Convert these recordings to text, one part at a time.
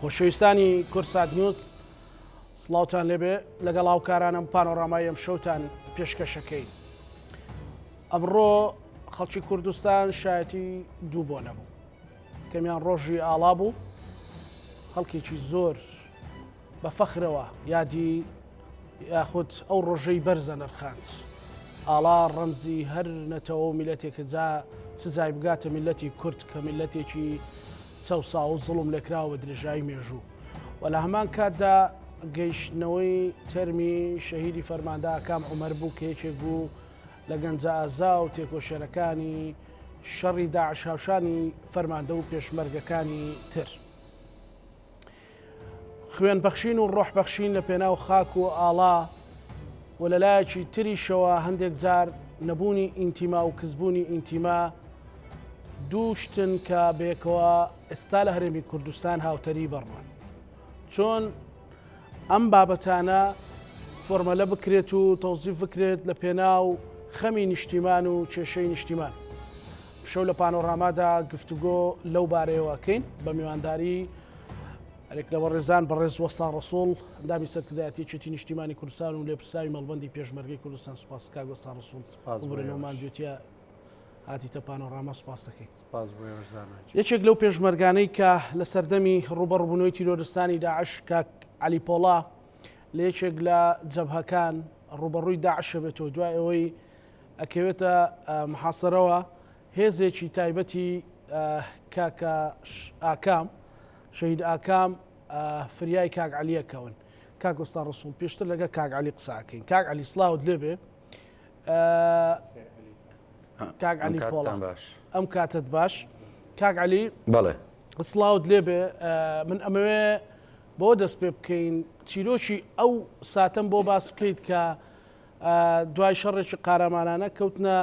خۆشەویستانی کوردسات نیوز سڵاوتان لێبێ لەگەڵ هاوکارانم پانۆرامای ئەم شەوتان پێشکەشەکەین ئەمڕۆ خەڵکی کوردستان شایەتی دوو بۆ نەبوو کەمیان ڕۆژی ئاڵا بوو خەڵکێکی زۆر بە فەخرەوە یادی یاخود ئەو ڕۆژەی بەرزە نرخاند. ئاڵا ڕەمزی هەر نەتەوە و میلەتێکە جا چ جای بگاتە میلەتی کورد کە میلەتێکی چەوساوە و زوڵم لێکراوە بە درێژایی مێژوو و لە هەمان کاتدا گەیشتنەوەی تەرمی شەهیدی فەرماندە ئاکام عومەر بوو کە یەکێک بوو لە گەنجە ئازا و تێکۆشەرەکانی شەڕی داعش هاوشانی فەرماندە و پێشمەرگەکانی تر. خوێن بەخشین و ڕۆح بەخشین لە پێناو خاک و ئاڵا و لە لایەکی تریشەوە هەندێک جار نەبوونی ئینتیما و کزبوونی ئینتیما دوو شتن کە بەیەکەوە ئێستا لە هەرێمی کوردستان هاوتەری بەڕوان. چۆن ئەم بابەتانە فۆرمەلە بکرێت و تەوزیف بکرێت لە پێناو خەمی نیشتیمان و کێشەی نیشتیمان. شەو لە پانۆرامادا گفتوگۆ لەو بارەیەوە ئەکەین بە میوانداری هەرێک لە بەڕێزان بەڕێز وەستا ڕەسوڵ ئەندامی سەرکردایەتی یەکێتی نیشتیمانی کوردستان و لێپرسراوی مەڵبەندی پێشمەرگەی کوردستان سوپاس کاک وەستا ڕەسوڵ سپاس بۆ ببورە لەو ئێوەش. ماندوێتیە هاتیتە پانۆراما سوپاس دەکەین. سپاس بۆ ئێوەش زانا گیان. یەکێک لەو پێشمەرگانەی کە لە سەردەمی ڕووبەڕووبوونەوەی تیرۆرستانی داعش کاک عەلی پۆڵا لە یەکێک لە جەبهەکان ڕووبەڕووی داعش ئەبێتەوە دوای ئەوەی ئەکەوێتە محاسەرەوە هێزێکی تایبەتی کاکە ئاکام شەهید ئاکام فریای کاک عەلیە کەون کاک وەستا ڕسوڵ پێشتر لەگە کاک عەلی قساکەین کاک عەلی سڵاوت لێبێ کاک عەلی پۆڵا باش ئەم کاتت باش کاک عەلی بەڵێ سڵاوت لێبێ من ئەمەوێ بۆ دەست پێ بکەین چیرۆکی ئەو ساتەم بۆ باس بکەیت کە دوای شەڕێکی قارەمانانە کەوتنە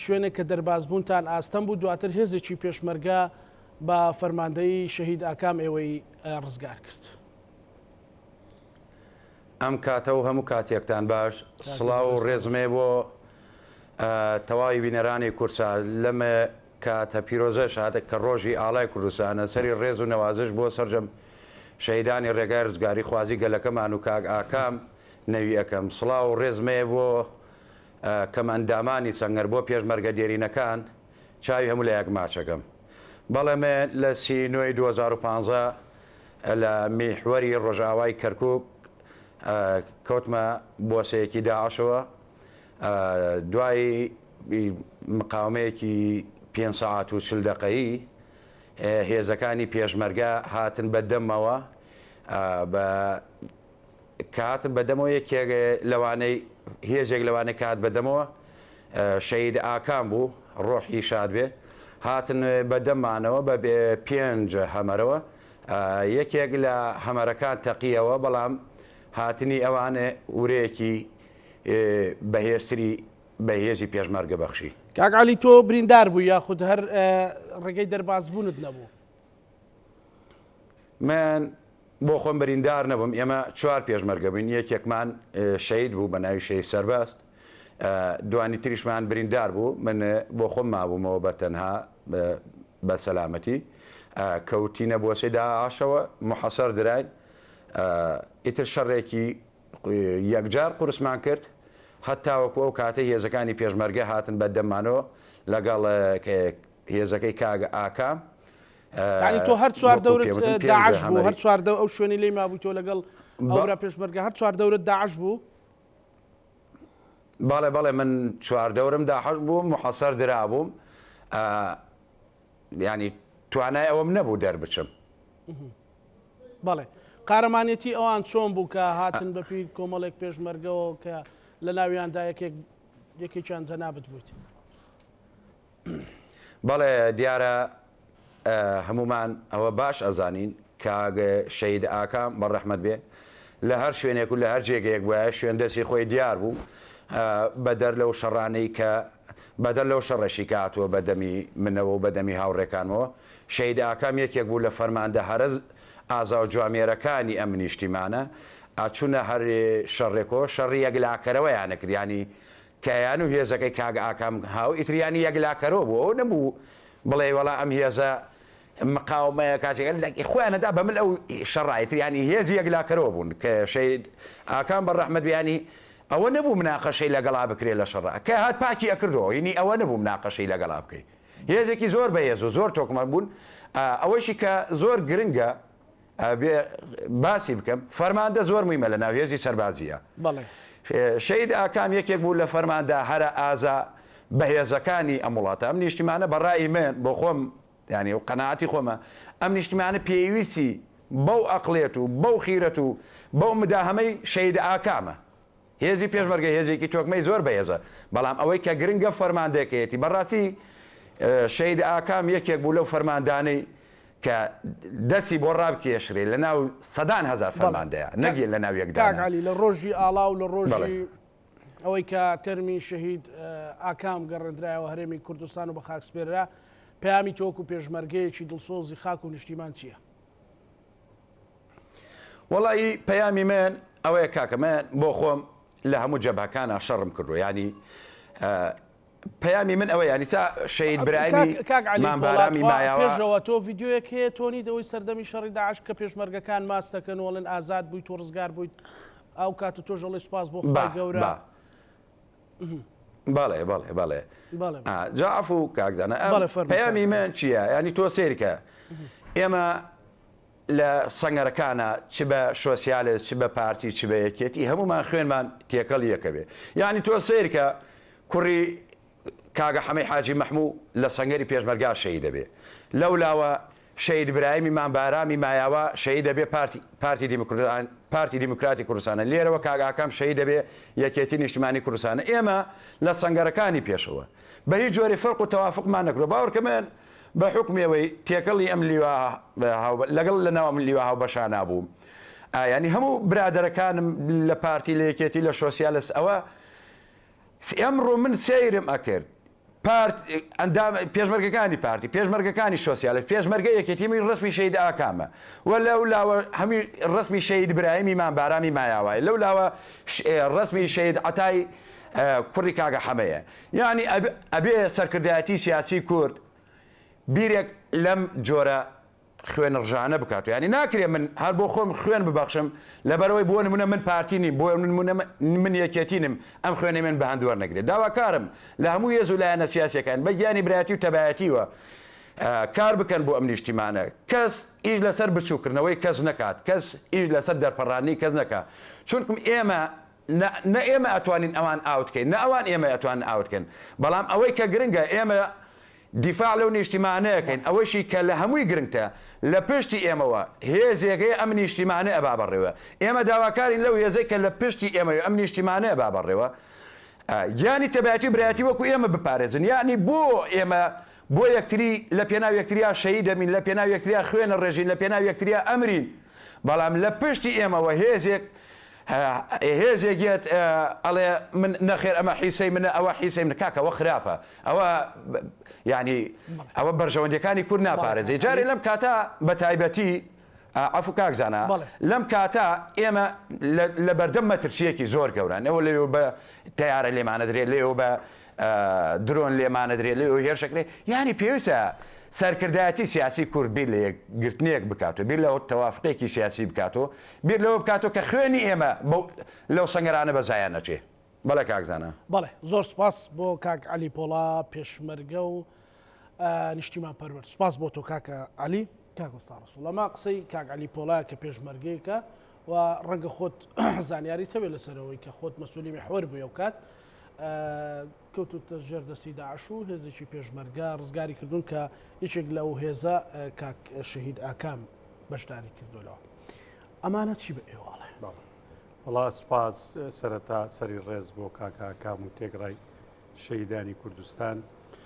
شوێنێک کە دەربازبوونتان ئاستەم بوو، دواتر هێزێکی پێشمەرگە بە فەرماندەیی شەهید ئاکام ئێوەی ڕزگار کرد. ئەم کاتە و هەموو کاتێکتان باش، سڵاو و ڕێزم هەیە بۆ تەواوی بینەرانی کوردسات لەم کاتە پیرۆزەش هات کە ڕۆژی ئاڵای کوردستانە، سەری ڕێز و نەوازش بۆ سەرجەم شەهیدانی ڕێگای ڕزگاریخوازی گەلەکەمان و کاک ئاکام نەوی ئەکەم. سڵاو و ڕێزم هەیە بۆ کەمئەندامانی سەنگەر، بۆ پێشمەرگە دێرینەکان، چاوی هەموو لایەک ماچەکەم. بەڵێ من لە سی نۆی 2015 لە میحوەری ڕۆژئاوای کەرکوک کەوتمە بۆسەیەکی داعشەوە، دوای مقاومەیەکی پێنج سەعات و چل دەقەیی هێزەکانی پێشمەرگە هاتن بە دەممەوە بە کە هاتن بە دەمەوە یەکێک لەوانەی هێزێک لەوانەی کە هات بە دەمەوە شەهید ئاکام بوو ڕۆحی شاد بێ هاتن بە دەممانەوە بە پێنج هەمەرەوە یەکێک لە هەمەرەکان تەقیەوە بەڵام هاتنی ئەوان ورەیەکی بەهێزتری بە هێزی پێشمەرگە بەخشی. کاک عەلی تۆ بریندار بووی یاخود هەر ڕێگەی دەربازبوونت نەبوو؟ من بۆ خۆم بریندار نەبووم، ئێمە چوار پێشمەرگە بووین، یەکێکمان شەهید بوو بە ناوی شەهید سەربەست، دوانی تریشمان بریندار بوو، من بۆ خۆم مابوومەوە بە تەنها بە سەلامەتی، کەوتینە بۆسەی داعشەوە، موحەسەر دراین، ئیتر شەڕێکی یەکجار قورسمان کرد هەتاوەکو ئەو کاتەی هێزەکانی پێشمەرگە هاتن بە دەممانەوە لەگەڵ هێزەکەی کاک ئاکام. یانی تۆ هەر چوار دەورت داعش بوو هەر چوار دەور ئەو شوێنی لێی مابووی تۆ لەگەڵ ئەو برا پێشمەرگە هەر چوار دەورت داعش بوو؟ بەڵێ بەڵێ من چوار دەورم داعش بوو محەسەر درابووم یانی توانای ئەوەم نەبوو دەربچم. بەڵێ. قارەمانێتی ئەوان چۆن بوو کە هاتن بە پیر کۆمەڵێک پێشمەرگەوە کە لە ناویاندا یەکێک یەکێکیان جەنابت بوویت؟ بەڵێ دیارە هەموومان ئەوە باش ئەزانین کاک شەهید ئاکام بە ڕەحمەت بێ لە هەر شوێنێک و لە هەر جێگەیەک بوایە شوێن دەستی خۆی دیار بوو بەدەر لەو شەڕانەی کە بەدەر لەو شەڕەشی کە هاتووە بە دەمی منەوە و بە دەمی هاوڕێکانمەوە شەهید ئاکام یەکێک بوو لە فەرماندە هەرە ئازا و جوامێرەکانی ئەم نیشتیمانە ئەچوونە هەر شەڕێکەوە شەڕی یەکلاکەرەوەیان ئەکرد یانی کە ئەیان و هێزەکەی کاک ئاکام هاو ئیتر یانی یەکلاکەرەوە بوو ئەوە نەبوو بڵێی وەڵا ئەم هێزە. مقاومەیە کاتێک خۆیان ئەدا بە مل ئەو شەڕە ئیتر یانی هێزی یەکلاکەرەوە بوون کە شەهید ئاکام بە ڕەحمەت بێ یانی ئەوە نەبوو مناقەشەی لەگەڵا بکرێ لە شەڕا کە هات پاکی ئەکردەوە یعنی ئەوە نەبوو مناقەشەی لەگەڵا بکەی هێزێکی زۆر بەهێز و زۆر تۆکمە بوون ئەوەیشی کە زۆر گرنگە ئەبێ باسی بکەم فەرماندە زۆر مویمە لە ناو هێزی سەربازیە بەڵێ. شەهید ئاکام یەکێک بوو لە فەرماندە هەرە ئازا بەهێزەکانی ئەم وڵاتە ئەم نیشتیمانە بە ڕای من بۆ خۆم یانی و قەناعەتی خۆمە ئەم نیشتیمانە پێویستی بەو ئەقڵێت و بەو خیرەت و بەو مداهەمەی شەهید ئاکامە هێزی پێشمەرگە هێزێکی تۆکمەی زۆر بەهێزە، بەڵام ئەوەی کە گرنگە فەرماندەکەیەتی. بەڕاستی شەهید ئاکام یەکێک بوو لەو فەرماندانەی کە دەستی بۆ ڕابکێشرێ لە ناو سەدان هەزار فەرماندەیە نەک لە ناو یەک دانە. کاک عەلی لە ڕۆژی ئاڵا و لە ڕۆژی ئەوەی کە تەرمی شەهید ئاکام گەڕێندرایەوە هەرێمی کوردستان و بە خاک سپێررا، پەیامی تۆ وەکوو پێشمەرگەیەکی دڵسۆزی خاک و نیشتیمان چییە؟ وەڵایی پەیامی من ئەوەیە کاکە من بۆ خۆم لە هەموو جەبهەکانا شەڕم کردووە ینی پەیامی من ئەوە ینی تا شەید برایمی کاک عەلی مام بارامی پۆڵاد مایەوە پێشەوە تۆ ڤیدیۆیەک هەیە تۆنی دەوەی سەردەمی شەڕی داعش کە پێشمەرگەکان ماچ دەکەن و ئەڵێن ئازاد بوویت و ڕزگار بوویت ئەو کات و تۆش ئەڵێی سوپاس بۆ با خوای گەورە با بەڵێ بەڵێ بەڵێ بەڵێ ئا، جا عەفوو کاک زانا ئەم بەڵێ فەرموو کاک پەیامی من چییە ینی تۆ سەیرکە ئێمە لە سەنگەرەکانا چ بە شۆسیالست چ بە پارتی چ بە یەکێتی هەموومان خوێنمان تێکەڵ یەکە بێ یانی تۆ سەیرکە کوڕی کاگە حەمەی حاجی مەحموو لە سەنگەری پێشمەرگا شەهید دەبێ لەو لاوە شەهید برایمی مام بارامی مایاوا شەهید دەبێ پارتی پارتی دیموکرات پارتی دیموکراتی کوردستانە لێرەوە کاک ئاکام شەهید دەبێ یەکێتی نیشتمانی کوردستانە ئێمە لە سەنگەرەکانی پێشەوە بە هیچ جۆرێ فەرق و تەوافقمان نەکردوە باوەڕکە من بە حوکمی ئەوەی تێکەڵی ئەم لیوا لەگەڵ لە ناو ئەم لیوا هاوبەشانە بووم یانی هەموو برادەرەکانم لە پارتی لە یەکێتی لە شۆسیالست ئەوە ئەمڕۆ من سەیرم ئەکرد پارت ئەندام پێشمەرگەکانی پارتی پێشمەرگەکانی شۆسیالست پێشمەرگە یەکێتی من ڕسمی شەهید ئاکامە و لەو لاوە هەمی ڕسمی شەهید برایمی مام بارامی مایاوای لەو لاوە ڕسمی شەهید عەتای کوڕی کاکە حەمەیە یانی ئەبێ سەرکردایەتی سیاسی کورد بیرێک لەم جۆرە خوێنڕژانە بکات یانی ناکرێ من هەر بۆ خۆم خوێن ببەخشم لەبەرەوەی بۆ نمونە من پارتی نیم بۆ نمونە من یەکێتی نیم ئەم خوێنەی من بە هەند وەرنەگرێت داواکارم لە هەموو هێز و لایەنە سیاسیەکان بە گیانی برایەتی و تەبایەتیوە کار بکەن بۆ ئەم نیشتیمانە کەس ئیش لەسەر بچووکردنەوەی کەس نەکات کەس ئیش لەسەر دەرپەڕاندنی کەس نەکات چونکم ئێمە نە نە ئێمە ئەتوانین ئەوان out کەین نە ئەوان ئێمە ئەتوانن out کەن بەڵام ئەوەی کە گرنگە ئێمە دیفاع لەو نیشتیمانە ئەکەین ئەوەشی کە لە هەمووی گرنگتە لە پشتی ئێمەوە هێزێک هەیە ئەم نیشتیمانە ئەبا بەڕێوە ئێمە داواکارین لەو هێزەی کە لە پشتی ئێمەوە ئەم نیشتیمانە ئەبا بەڕێوە گیانی تەبایەتی و برایەتی وەکو ئێمە بپارێزن یەعنی بۆ ئێمە بۆ یەکتری لە پێناو یەکتریا شەهید دەبین لە پێناو یەکتریا خوێن ئەڕێژین لە پێناو یەکتریا ئەمرین بەڵام لە پشتی ئێمەوە هێزێک هێزێک یەت ئەڵێ من نەخێر ئەمە حیسەی منە ئەوە حیسەی منە کاکە ئەوە خراپە ئەوە یعنی ئەوە بەرژەوەندیەکانی کورد ناپارێزێ جارێ لەم کاتە بە تایبەتی عەفو کاک زانا لەم کاتە ئێمە لە بەردەم مەترسیەکی زۆر گەوران ئەوە لەوێ بە تەیارە لێمانە درێ لێەوە بە درۆن لێمانە درێ لێ هێرشەکرێ یانی پێویستە سەرکردایەتی سیاسی کورد بیر لە یەکگرتنێک بکات و بیر لە تەوافقێکی سیاسی بکات و بیر لەوە بکاتەوە کە خوێنی ئێمە لەو سەنگەرانە بە زایە نەچێ. بەڵێ کاک زانا. بەڵێ زۆر سوپاس بۆ کاک عەلی پۆڵا پێشمەرگە و نیشتیمان پەروەر سوپاس بۆ تۆ کاکە عەلی. کاک وەستا ڕەسوڵ ئەمە قسەی کاک عەلی پۆڵا کە پێشمەرگەیەکە و ڕەنگە خۆت زانیاری تەوێ لەسەرەوەی کە خۆت مەسولی میحوەر بووی ئەو کات کەوتوتە ژێر دەستی داعش و هێزێکی پێشمەرگە ڕزگاری کردوون کە یەکێک لەو هێزە کاک شەهید ئاکام بەشداری کردو لەوە ئەمانە چی بە ئێوە ئەڵێ؟ بەڵێ وەڵا سوپاس سەرەتا سەری ڕێز بۆ کاک ئاکام و تێکڕای شەهیدانی کوردستان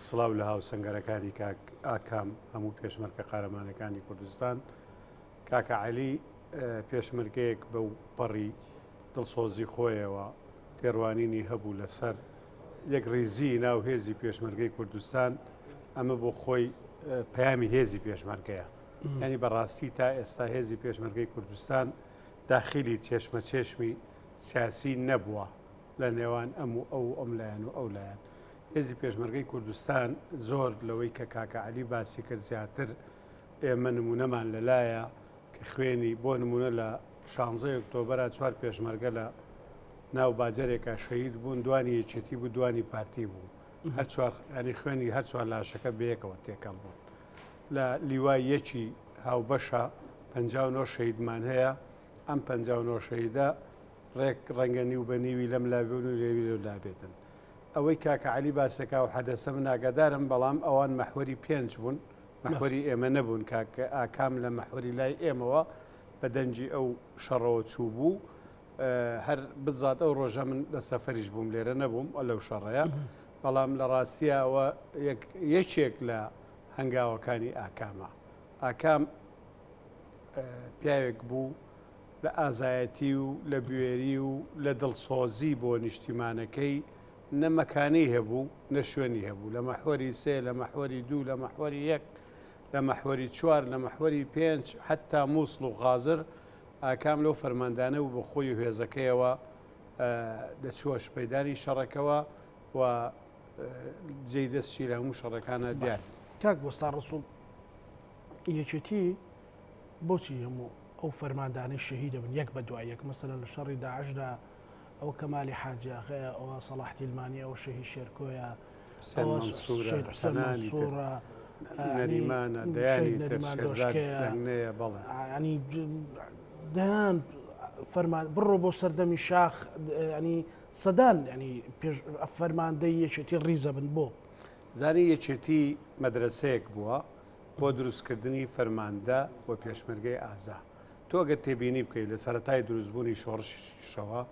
سڵاو لە هاوسەنگەرەکانی کاک ئاکام هەموو پێشمەرگە قارەمانەکانی کوردستان کاکە عەلی پێشمەرگەیەک بەو پەڕی دڵسۆزی خۆیەوە تێڕوانینی هەبوو لەسەر یەکڕیزی ناو هێزی پێشمەرگەی کوردستان ئەمە بۆ خۆی پەیامی هێزی پێشمەرگەیە ینی بەڕاستی تا ئێستا هێزی پێشمەرگەی کوردستان داخلی چێشمە چێشمی سیاسی نەبووە لە نێوان ئەم و ئەو ئەم لایەن و ئەو لایەن هێزی پێشمەرگەی کوردستان زۆر لەوەی کە کاکە علی باسی کرد زیاتر. ئێمە نمونەمان لەلایە کە خوێنی بۆ نمونە لە شانزەی ئۆکتۆبەرا چوار پێشمەرگە لە ناو باجەرێکا شەهید بوون دوانی یەکێتی بوو دوانی پارتی بوو هەر چوار ینی خوێنی هەر چوار لاشەکە بەیەکەوە تێکەڵ بوون لە لیوای یەکی هاوبەشە 59 شەهیدمان هەیە ئەم 59 شەهیدە ڕێک ڕەنگە نیو بە نیوی لەم لابێن و لێوی لەو لابێتن ئەوەی کاکە عەلی باسەکە و حەدەسە من ئاگادارم بەڵام ئەوان مەحوەری پێنج بوون مەحوەری ئێمە نەبوون کاک ئاکام لە مەحوەری لای ئێمەوە بە دەنگی ئەو شەڕەوە چوو بوو هەر بزات ئەو ڕۆژە من لە سەفەریش بووم لێرە نەبووم ئە لەو شەڕەیە بەڵام لە ڕاستیە ئەوە یەکێک لە هەنگاوەکانی ئاکامە ئاکام پیاوێک بوو لە ئازایەتی و لە بوێری و لە دڵسۆزی بۆ نیشتیمانەکەی نە مەکانی هەبوو نە شوێنی هەبوو لە مەحوەری سێ لە مەحوەری دوو لە مەحوەری یەک لە مەحوەری چوار لە مەحوەری پێنج حەتا مووسڵ و غازر ئاکام لەو فەرماندانە بوو بە خۆی و هێزەکەیەوە دەچووە شپەیدانی شەڕەکەوە و جێی دەستشی لە هەموو شەڕەکانە دیار. کاک وەستا ڕەسوڵ یەکێتی بۆچی هەموو ئەو فەرماندانەی شەهیدە بن یەک بە دوای یەک مەسەلەن لە شەڕی داعشدا ئەوە کەمالی حاجی ئاغەیە ئەوە سەڵاح تیلمانی ئەوە شەهید شێرکۆیە حسێن مەنسوورە حسەنانی تر نەریمانە دەیانی تر شێرزاد زەنگنەیە بەڵێ ینی دەیان فەرمان بڕۆ بۆ سەردەمی شاخ ینی سەدان ینی پێش فەرماندەی یەکێتی ڕیزە بن بۆ زانی یەکێتی مەدرسەیەک بووە بۆ دروستکردنی فەرماندە و پێشمەرگەی ئازا. تۆ ئەگەر تێبینی بکەیت لە سەرەتای دروستبوونی شۆڕشیشەوە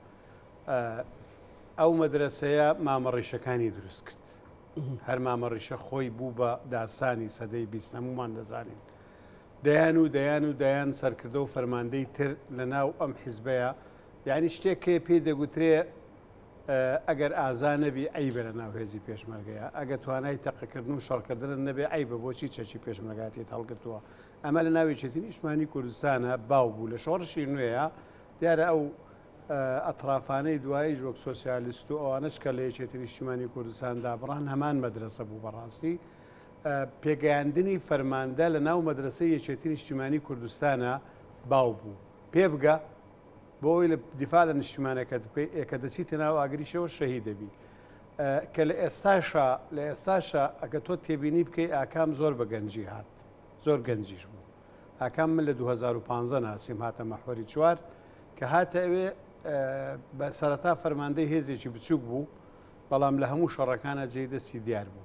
ئەو مەدرەسەیە مامەڕیشەکانی دروست کرد. هەر مامەڕیشە خۆی بوو بە داسانی سەدەی 20 هەمومان دەزانین. دەیان و دەیان و دەیان سەرکردە و فەرماندەی تر لە ناو ئەم حیزبەیە یعنی شتێک کێ پێی دەگوترێ ئەگەر ئازا نەبی عەیبە لە ناو هێزی پێشمەرگەیە، ئەگەر توانای تەقەکردن و شەڕکردنت نەبێ عەیبە بۆچی چەکی پێشمەرگاتیت هەڵگرتووە؟ ئەمە لە ناو یەکێتی نیشتمانی کوردستانە باو بوو لە شۆڕشی نوێیە دیارە ئەو ئەترافانەی دواییش وەک سۆسیالیست و ئەوانەش کە لە یەکێتی نیشتیمانی کوردستان دابڕان هەمان مەدرەسە بوو بەڕاستی پێگەیاندنی فەرماندە لە ناو مەدرسەی یەکێتی نیشتیمانی کوردستانە باو بوو پێبگە بۆ ئەوەی لە دیفاع لە نیشتیمانەکەت بکەی ئێ کە دەچیتە ناو ئاگریشەوە شەهید دەبی کە لە ئێستاشا لە ئێستاشا ئەگە تۆ تێبینی بکەی ئاکام زۆر بە گەنجی هات زۆر گەنجیش بوو ئاکام من لە 2015 ناسیم هاتە مەحوەری چوار کە هاتە ئەوێ بە سەرەتا فەرماندەی هێزێکی بچووک بوو بەڵام لە هەموو شەڕەکانە جێی دەستی دیار بوو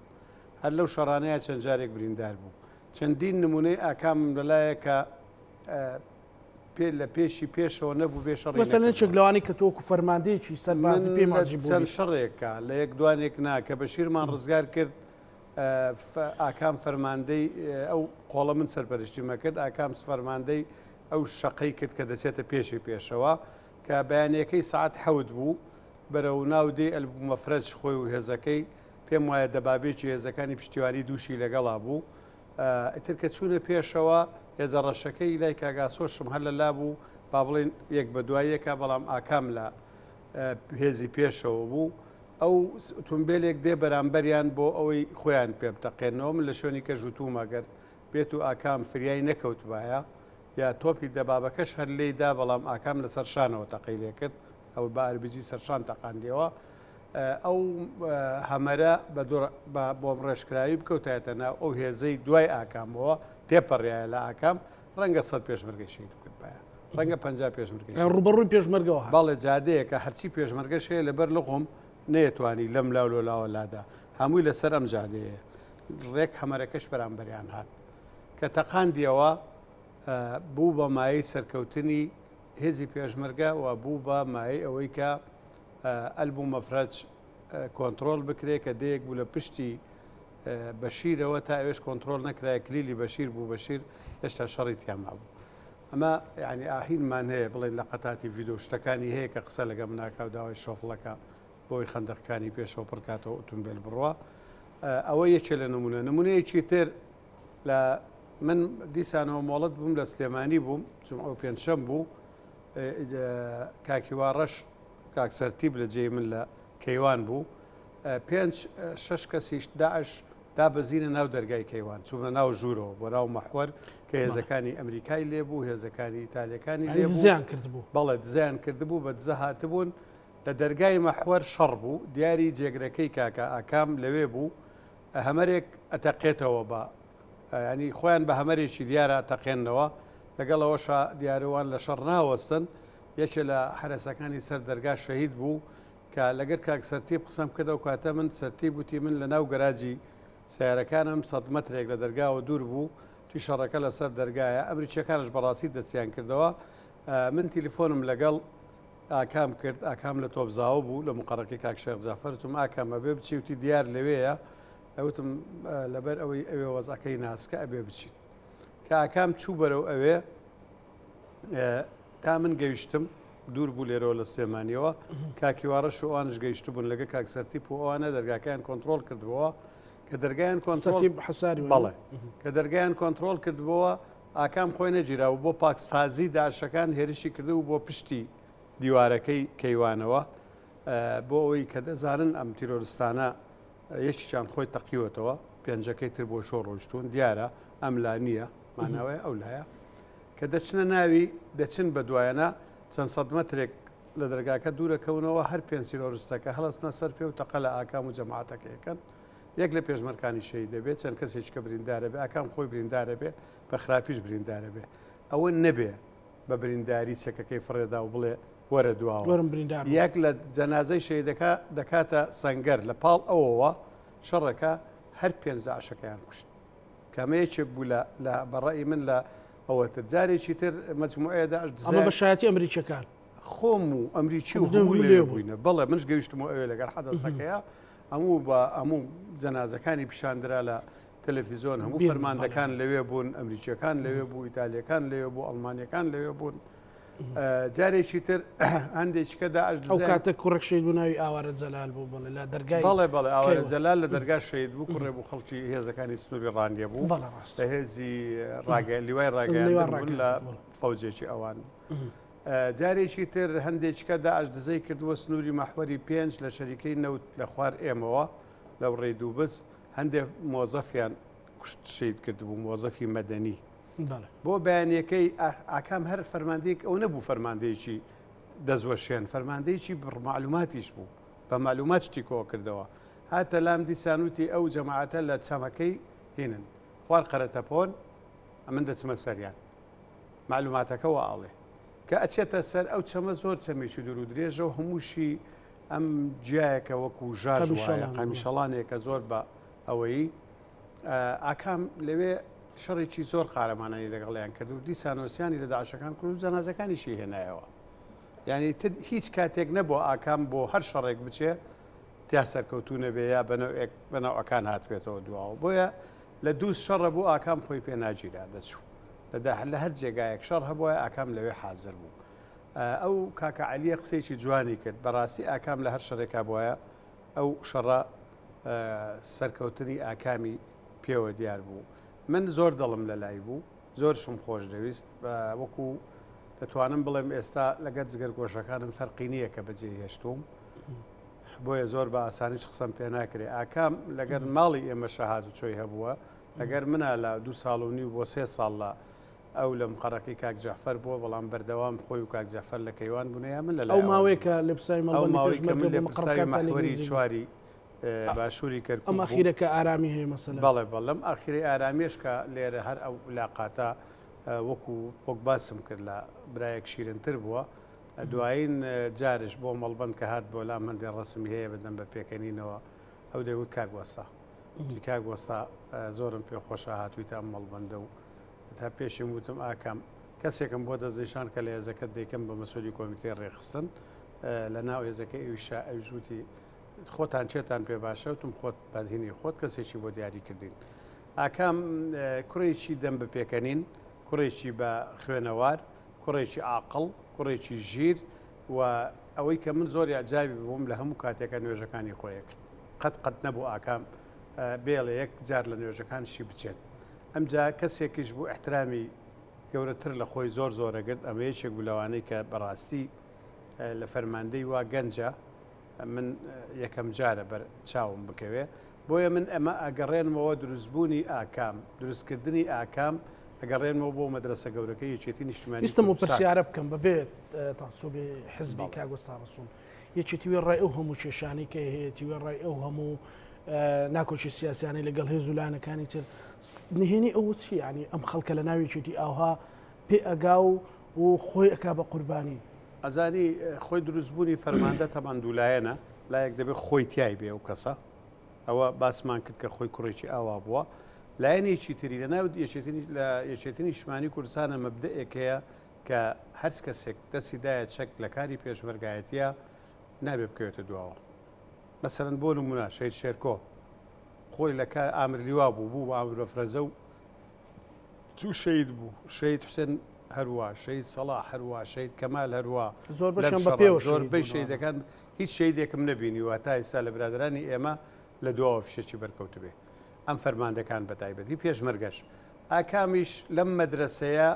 هەر لەو شەڕانەیە چەند جارێک بریندار بوو چەندین نمونەی ئاکامم لەلایە کە پێ لە پێشی پێشەوە نەبوو بێ شەڕی مەسەلەن یەکێک لەوانەی کە تۆ وەکو فەرماندەیەکی سەربازی پێی ماجی بووی. چەند شەڕێکە لە یەک دوانێک نا کە بەشیرمان ڕزگار کرد ئاکام فەرماندەی ئەو قۆڵە من سەرپەرشتیمە کرد ئاکام فەرماندەی ئەو شەقەی کرد کە دەچێتە پێشی پێشەوە کە بەیانەکەی سعات حەوت بوو بەرەو ناو دێ ئەلبومەفرەج خۆی و هێزەکەی پێم وایە دەبابێکی هێزەکانی پشتیوانی دووشی لەگەڵا بوو ئیتر کە چوونە پێشەوە، هێزە ڕەشەکەی لای کاک ئاسۆشم هەر لە لا بوو، با بڵێین یەک بە دوای یەکا، بەڵام ئاکام لە هێزی پێشەوە بوو. ئەو ئوتومبێلێک دێ بەرامبەریان بۆ ئەوەی خۆیان پێ بتەقێنەوە. من لە شوێنی کەش وتوومە گەر بێت و ئاکام فریای نەکەوتبایە یا تۆپی دەبابەکەش هەر لێی دا، بەڵام ئاکام لەسەر شانەوە تەقەی لێ کرد، ئەو بە ئاربیجی سەرشان تەقاندیەوە. ئەو هەمەرە بە بە بۆمڕێژکراوی بکەوتایەتە ناو ئەو هێزەی دوای ئاکامەوە تێپەڕیایە لە ئاکام ڕەنگە سەد پێشمەرگەی شەهید بکردبایە ڕەنگە 50 پێشمەرگەی شەهید. ڕووبەڕووی پێشمەرگەوە هات. بەڵێ جادەیەکە هەرچی پێشمەرگەش هەیە لەبەر لقم نەیەتوانی لەم لاو لۆ لاوە لادا هەمووی لەسەر ئەم جادەیە ڕێک هەمەرەکەش بەرامبەریان هات کە تەقاندیەوە بوو بە مایەی سەرکەوتنی هێزی پێشمەرگە و بوو بە مایەی ئەوەی کە ئەلبو مەفرەج کۆنتڕۆڵ بکرێ کە دەیەک بوو لە پشتی بەشیرەوە تا ئەوێش کۆنتڕۆڵ نەکرایە کلیلی بەشیر بوو بەشیر هێشتا شەڕی تیا مابوو ئەمە یعنی ئاهینمان هەیە بڵێن لە قەتاتی ڤیدۆ شتەکانی هەیە کە قسە لەگە مناکا و داوای شۆفڵەکە بۆی خەندەقەکانی پێشەوە پڕکاتەوە ئۆتۆمبیل بڕوا ئەوە یەکێ لە نمونە نمونەیەکی تر لە من دیسانەوە مۆڵەت بووم لە سلێمانی بووم جمعە و پێنجشەم بوو کاک هیوا ڕەش کاک سەرتیپ لە جێی من لە کەیوان بوو پێنج شەش کەسیش داعش دابەزینە ناو دەرگای کەیوان چوونە ناو ژوورەوە بۆ ناو مەحوەر. کە هێزەکانی ئەمریکای لێبوو، هێزەکانی ئیتالیەکانی لێبوو. دزەیان کردبوو. بەڵێ دزەیان کردبوو، بە دزە هاتبوون. لە دەرگای مەحوەر شەڕ بوو، دیاری جێگرەکەی کاکە ئاکام لەوێ بوو، هەمەرێک ئەتەقێتەوە بە یانی خۆیان بە هەمەرێکی دیارە ئەتەقێننەوە، لەگەڵ ئەوەشا دیارە وان لە شەڕ ناوەستن، یەکێ لە حەرەسەکانی سەر دەرگا شەهید بوو کە لەگەر کاک سەرتیپ قسەم کرد ئەو کاتە من سەرتیپ وتی من لە ناو گەراجی سەیارەکانم سەت مەترێک لە دەرگاوە دوور بوو وتی شەڕەکە لەسەر دەرگایە ئەمریکیەکانش بەڕاستی دەستیان کردەوە من تیلفۆنم لەگەڵ ئاکام کرد ئاکام لە تۆپزاوە بوو لە مقەڕەکەی کاک شێخ جەعفەر وتم ئاکام ئەبێ بچی وتی دیار لەوێیە ئەوتم لەبەر ئەوەی ئەوێ وەزعەکەی ناسکە ئەبێ بچیت کە ئاکام چوو بەرەو ئەوێ تا من گەیشتم دوور بوو لێرەوە لە سلێمانیەوە کاک هیواڕەش و ئەوانش گەیشتبوون لەگە کاک سەرتیپ و ئەوانە دەرگاکەیان کۆنترۆڵ کردبووە کە دەرگایان کۆنترۆڵ حەساری بەڵێ کە دەرگایان کۆنترۆڵ کردبووە ئاکام خۆی نەگیرا و بۆ پاکسازی داعشەکان هێرشی کردو بۆ پشتی دیوارەکەی کەیوانەوە بۆ ئەوەی کە دەزانن ئەم تیرۆرستانە یەکیان خۆی تەقیوەتەوە پێنجەکەی تر بۆ شۆ ڕۆیشتون دیارە ئەم لا نییە ماناوەیە ئەو لایە کە دەچنە ناوی دەچن بە دوایەنە چەند سەد مەترێک لە دەرگاکە دوورەکەونەوە هەر پێنج تیرۆرستەکە هەڵەستنە سەر پێ و تەقە لە ئاکام و جەماعەتەکەیەکەن یەک لە پێشمەرکانی شەهید دەبێت چەند کەسێکی کە بریندارە بێ ئاکام خۆی بریندارە بێ بە خراپیش بریندارە بێ ئەوە نەبێ بە برینداری چەکەکەی فڕێدا و بڵێ وەرە دواوە وەرم بریندار بوو. یەک لە جەنازەی شەهیدەکە دەکاتە سەنگەر لە پاڵ ئەوەوە شەڕەکە هەر پێنج داعشەکەیان کوشت. کە ئەمە یەکێک بوو لە لە بە ڕەئی من لە ئەوەتر جارێکی تر مەجموعەیە داعش ئەمە دزەیان بە شایەتی ئەمریکیەکان. خۆم و ئەمریکی و هەموو هەموو لێ لەوێ بوون. بووینە بەڵێ منش گەیشتم و ئەوێ لەگەڵ حەدەسەکەیە هەموو بە هەموو جەنازەکانی پیشاندرا لە تەلەفیزۆن هەموو بیرمە، بەڵێ. فەرماندەکان لەوێ بوون ئەمریکیەکان لەوێ بوو ئیتالیەکان لەوێ بوو ئەڵمانیەکان لەوێ بوون جارێکی تر هەندێکی کە داعش ئەو کاتە کوڕێک شەهید بوو ناوی ئاوارە جەلال بوو بەڵێ لە دەرگای بەڵێ بەڵێ ئاوارە جەلال لە دەرگا شەهید بوو کوڕێ بوو خەڵکی هێزەکانی سنووری ڕانیە بوو لە هێزی ڕاگە لیوای ڕاگەیاندن بوون لە فەوجێکی ئەوان جارێکی تر هەندێککە داعش دزەی کردووە سنووری مەحوەری پێنج لە شەریکەی نەوت لە خوار ئێمەوە لەو ڕێی دووبز هەندێک مۆزەفیان کوشت شەهید کردبوو مۆزەفی مەدەنی بۆ بەیانیەکەی ئاکام هەر فەرماندەیەک ئەو نەبوو فەرماندەیەکی دەستوەشێن فەرماندەیەکی بڕمعلوماتیش بوو بە معلومات شتی کۆ کردەوە هاتە لام دیسان وتی ئەو جەماعەتە لە چەمەکەی هینن خوار قەرەتەپۆن ئەمن دەچمە سەریان معلوماتەکە وا ئەڵێ کە ئەچێتە سەر ئەو چەمە زۆر چەمێکی دوور و درێژە و هەمووشی ئەم جیایەکە وەکو ژاژ وایە قەمیشەڵانێکە زۆر بە ئەوەی ئاکام لەوێ شەڕێکی زۆر قارەمانانی لەگەڵیان کرد و دیسانۆسیانی لە داعشەکان کرد و جەنازەکانیشی هێنایەوە. یعنی تر هیچ کاتێک نەبوو ئاکام بۆ هەر شەڕێک بچێ تیا سەرکەوتوو نەبێ یا بەنەوێک بەناوەکان هاتبێتەوە دواوە بۆیە لە دوو شەڕە بوو ئاکام خۆی پێ ناگیرا دەچوو لە لە هەر جێگایەک شەڕ هەبووە ئاکام لەوێ حاضر بوو ئەو کاکە عەلیە قسەیەکی جوانی کرد بەڕاستی ئاکام لە هەر شەڕێکا بواە ئەو شەڕە سەرکەوتنی ئاکامی پێوە دیار بوو. من زۆر دڵم لە لای بوو، زۆرشم خۆش دەویست، وەکو دەتوانم بڵێم ئێستا لەگەر جگەرگۆشەکانم فەرقی نییە کە بەجێی هێشتووم، بۆیە زۆر بە ئاسانیش قسەم پێ ناکرێ. ئاکام لەگەر ماڵی ئێمەشە هاتوچۆی هەبووە، لەگەر منا لە دوو ساڵ و نیو بۆ سێ ساڵ لە ئەو لە مقەڕەکەی کاک جەعفەر بووە، بەڵام بەردەوام خۆی و کاک جەعفەر لە کەیوان بوونە یا من لە لای ئەو ئەوان ماوەیە بووم. کە لێپرسراوی ئەو مەڵبەندی ماوەی کە من پێشمەرگە بوو لێپرسراوی مقەڕەکانتان لێک مەحوەری نزیک بوو. چواری باشووری کەرکوک ئەم بوو. ئەخیرە کە ئارامی هەیە مەسەلەن. بەڵێ بەڵێ لەم ئاخیرەی ئارامیەش کە لێرە هەر ئەو لاقاتە وەکو وەک باسم کرد لە برایەک شیرنتر بووە دوایین جارش بۆ مەڵبەند کە هات بۆ لام هەندێ ڕەسمی هەیە بەدەم بە پێکەنینەوە ئەو دەیوت کاک وەستا وتی کاک وەستا زۆرم پێ خۆشە هاتوویتە ئەم مەڵبەندە و تا پێشیم وتم ئاکام کەسێکم بۆ دەستنیشان کە لە هێزەکەت دەیکەم بە مەسولی کۆمیتەی ڕێکخستن لە ناو هێزەکە ئەویشا ئەویش وتی خۆتان چێتان پێ باشە وتم خۆت بەدهینی خۆت کەسێکی بۆ دیاری کردین ئاکام کوڕێکی دەم بە پێکەنین کوڕێکی بە خوێنەوار کوڕێکی عاقڵ کوڕێکی ژیر و ئەوەی کە من زۆر یاجاوی بووم لە هەموو کاتێکە نوێژەکانی خۆیە کرد قەت قەت نەبوو ئاکام بێڵێ یەک جار لە نوێژەکانشی بچێت ئەمجا کەسێکیش بوو احترامی گەورەتر لە خۆی زۆر زۆرەگرت ئەمە یەکێک بوو لەوانەی کە بەڕاستی لە فەرماندەی وا گەنجە من یەکەم جارە بەر چاوم بکەوێ بۆیە من ئەمە ئەگەڕێنمەوە دروستبوونی ئاکام دروستکردنی ئاکام ئەگەڕێنمەوە بۆ مەدرەسە گەورەکەی یەکێتی نیشتیمانی ویستم ئەو کوردستان. پرسیارە بکەم بەبێ تەعسوبی حزبی بەڵێ. کاک وەستا ڕەسوڵ، یەکێتی وێڕای ئەو هەموو کێشانەی کە هەیەتی، وێڕای ئەو هەموو ناکۆکی سیاسیانەی لەگەڵ هێز و لایەنەکانی تر، نهێنی ئەوە چییە؟ یانی ئەم خەڵکە لە ناو یەکێتی ئاوها پێ ئەگا و و خۆی ئەکا بە قوربانی. ئەزانی خۆی دروستبوونی فەرماندە تەبعەن دوولایەنە، لایەک دەبێ خۆی تیای بێ ئەو کەسە، ئەوە باسمان کرد کە خۆی کوڕێکی ئاوا بووە. لایەنێکی تری لە ناو لە یەکێتی نیشتمانی کوردستانە مەبدەئێک هەیە کە هەرچ کەسێک دەستی دایە چەک لە کاری پێشمەرگایەتیە نابێ بکەوێتە دواوە. مەسەلەن بۆ نمونە شەهید شێرکۆ خۆی لە کار ئامر لیوا بوو، بوو بە ئامر مەفرەزە و چوو شەهید بوو. شەهید حوسێن هەروا، شەهید سەڵاح هەروا، شەهید کەمال هەروا. زۆربەشیان بە پێوە شەهید زۆربەی بوون. شەهیدەکان هیچ شەهیدێکم نەبینیوە تا ئیستا لە برادەرانی ئێمە لە دواوە فیشەکی بەرکەوتبێ. ئەم فەرماندەکان بە تایبەتی پێشمەرگەش. ئاکامیش لەم مەدرەسەیە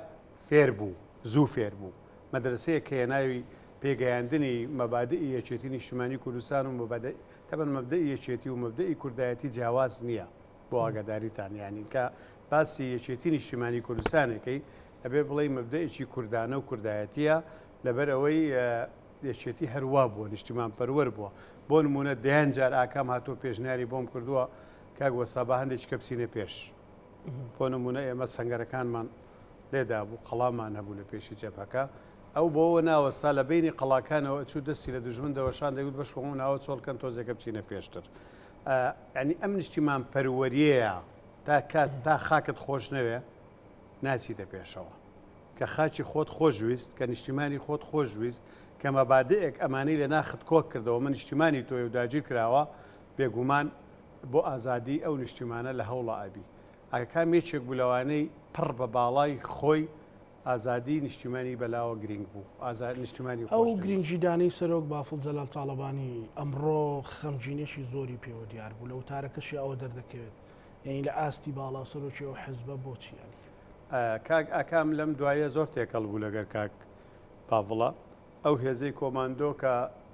فێر بوو، زوو فێر بوو. مەدرەسەیەک هەیە ناوی پێگەیاندنی مەبادئی یەکێتی نیشتیمانی کوردستان و مەبادئ تەبەن مەبدەئی یەکێتی و مەبدەئی کوردایەتی جیاواز نییە بۆ ئاگاداریتان یانی کە باسی یەکێتی نیشتیمانی کوردستانێکەی ئەبێ بڵێی مەبدەئێکی کوردانە و کوردایەتیە لەبەر ئەوەی یەکێتی هەر وا بووە نیشتیمان پەروەر بووە بۆ نمونە دەیان جار ئاکام هاتووە پێشنیاری بۆم کردووە کاک وەستا با هەندێکی کە بچینە پێش بۆ نمونە ئێمە سەنگەرەکانمان لێدا بوو قەڵامان هەبوو لە پێشی جەبهەکە ئەو بۆوە ناوەستا لە بینی قەڵاکانەوە ئەچوو دەستی لە دوژمن دەوەشان دەیگوت بەش خۆم ناوە چۆڵکەن تۆزێکە بچینە پێشتر ینی ئەم نیشتیمان پەروەریەیە تا کات تا خاکت خۆش نەوێ ناچیتە پێشەوە کە خاکی خۆت خۆش ویست، کە نیشتیمانی خۆت خۆش ویست، کە مەبادئێک ئەمانەی لە ناخت کۆک کردەوە، ئەمە نیشتیمانی تۆیە و داگیر کراوە، بێگومان بۆ ئازادیی ئەو نیشتیمانە لە هەوڵا ئەبی. ئاکام یەکێک بوو لەوانەی پڕ بە باڵای خۆی ئازادیی نیشتیمانی بەلاوە گرینگ بوو، ئازا نیشتیمانی ئەو خۆش دەویست. گرینگیدانەی سەرۆک بافڵ جەلال تاڵەبانی ئەمڕۆ خەمگینیەکی زۆری پێوە دیار بوو، لە وتارەکەشی ئەوە دەردەکەوێت، یانی لە ئاستی باڵا و سەرۆکی ئەو حزبە بۆچی یانی؟ کاک ئاکام لەم دواییە زۆر تێکەڵ بوو لەگەر کاک باڤڵە. ئەو هێزەی کۆماندۆ کە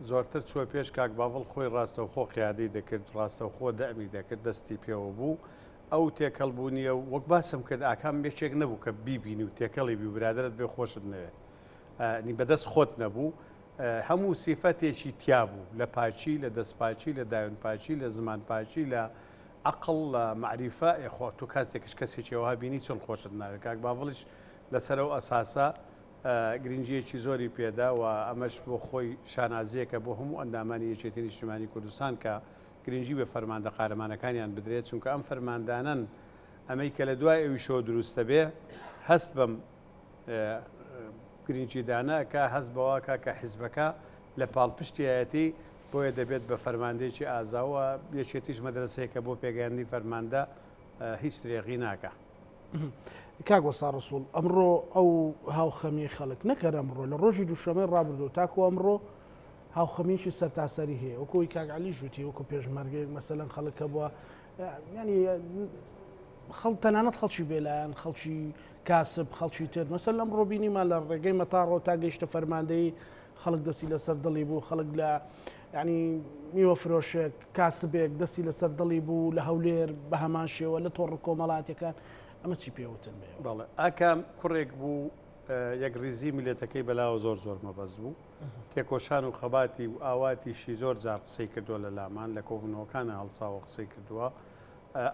زۆرتر چووە پێش کاک باڤڵ خۆی ڕاستەوخۆ قیادەی دەکرد، ڕاستەوخۆ دەعمی دەکرد، دەستی پێوە بوو. ئەو تێکەڵ بوونیە و وەک باسم کرد ئاکام یەکێک نەبوو کە بیبینی و تێکەڵی بی و برادەرت بێ خۆشت نەوێ. یانی بەدەست خۆت نەبوو. هەموو سیفەتێکی تیا بوو لە پاکی، لە دەستپاکی، لە داوێنپاکی، لە زمانپاکی، لە عەقڵ لە مەعریفە ئێ خۆ تۆ کاتێکش کەسێکی ئەوها بینی چۆن خۆشت ناوێ کاک باڤڵیش لەسەر ئەو ئەساسە گرنگییەکی زۆری پێدا و ئەمەش بۆ خۆی شانازییەکە بۆ هەموو ئەندامانی یەکێتی نیشتیمانی کوردستان کە گرنگی بە فەرماندە قارەمانەکانیان بدرێت چونکە ئەم فەرماندانەن ئەمەی کە لە دوای ئەویشەوە دروستە بێ هەست بەم گرنگیدانە ئەکا هەست بەوە ئەکا کە حیزبەکە لە پاڵپشتیایەتی بۆیە دەبێت بە فەرماندەیەکی ئازا و یەکێتیش مەدرەسەیەکە بۆ پێگەیاندنی فەرماندە هیچ درێغی ناکا. کاک وەستا ڕەسوڵ ئەمڕۆ ئەو هاوخەمیەی خەڵک نەک هەر ئەمڕۆ لە ڕۆژی دووشەمەی ڕابردوو تاکو ئەمڕۆ هاوخەمیەکی سەرتاسەری هەیە وەکو ئەوی کاک عەلیش وتی وەکو پێشمەرگەیەک مەسەلەن خەڵک هەبووە ینی خەڵ تەنانەت خەڵکی بێلایەن خەڵکی کاسب خەڵکی تر مەسەل لەم ڕۆبینیمان لە ڕێگەی مەتاڕەوە تا گەیشتە فەرماندەی خەڵک دەستی لەسەر دڵی بوو خەڵک لە ینی میوە فرۆشێک کاسبێک دەستی لەسەر دڵی بوو لە هەولێر بە هەمان شێوە لە تۆڕ کۆمەڵاتەکان ئەمە چی پێوتن بێ بەڵێ ئاکام کوڕێک بوو یەکڕیزی میلەتەکەی بەلاوە زۆر زۆر مەبەست بوو تێکۆشان و خەباتی و ئاواتیشی زۆر جار قسەی کردووە لە لامان لە کۆبوونەوەکانە هەڵساوە قسەی کردووە